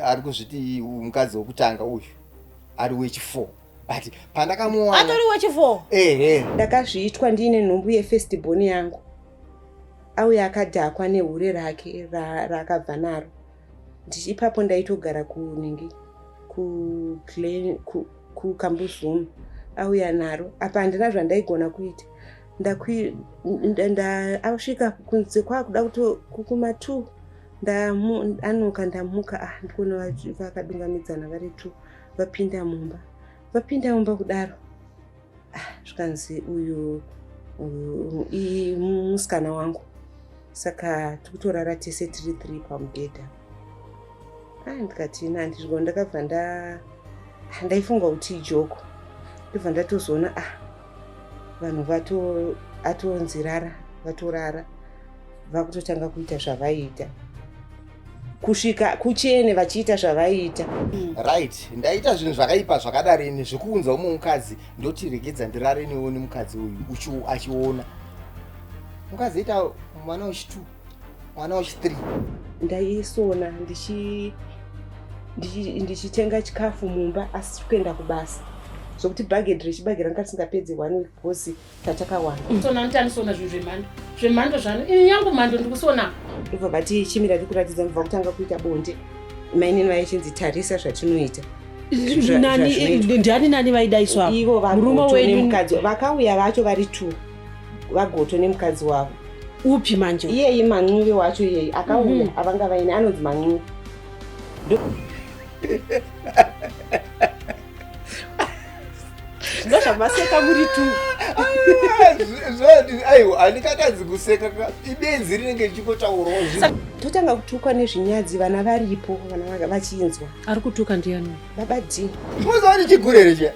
Ari kuzviti mukadzi wekutanga uyu ari wechi4 but pandakamuwana atori wechi4. Ehe. Ndakazviitwa ndiine nhumbu yefirst born yangu. Auya akadhakwa nehure rake raakabva naro. Ipapo ndaitogara kunenge kuKambuzuma. Auya naro apa handina zvandaigona kuita. Asvika kunze kwakuda kuma 2 anoka ndamuka, ndikuona vakadungamidzana vari 2 vapinda mumba. Vapinda mumba kudaro, zvikanzi uyu musikana wangu, saka tikutorara tese tiri 3 pamubhedha. Ndikati ina handizvo. Ndakabva ndaifunga kuti ijoko, ndobva ndatozoona vanhu atonzirara vatorara, vakutotanga kuita zvavaiita kusvika kuchene vachiita zvavaiita. Right, ndaita zvinhu zvakaipa zvakadarini zvekuunza umwe mukadzi, ndoti regedza ndirare newo nemukadzi uyu achiona mukadzi aita mwana wechi2, mwana wechi3. Ndaisona ndichitenga chikafu mumba asi kuenda kubasa, zvokuti bhagedhi rechibage ranga risingapedzi one week because tatakawanda. Sona nditanisona zvinhu zvemhando zvemhando zvano ini yangu mhando ndikusona. Ndobva vati chimira tikuratidza, ndobva kutanga kuita bonde. Mainini vaichinzi tarisa zvatinoita. Ndiani nani vaidaiswa? Ivo murume vagoto wenyu nemukadzi vakauya vacho vari two, vagoto nemukadzi wavo. Upi manje? Iyeyi Mancuve wacho, iyeyi akauya avanga vaine anonzi Mancuve. Ndozvamaseka muri two? Aiwa, handikatadzi kuseka ka, ibenzi rinenge richingotaurawo zvinhu. Totanga kutukwa nezvinyadzi, vana varipo, vana vachinzwa. Ari kutuka ndiani? Baba D. Muziva kuti chigure here chiya?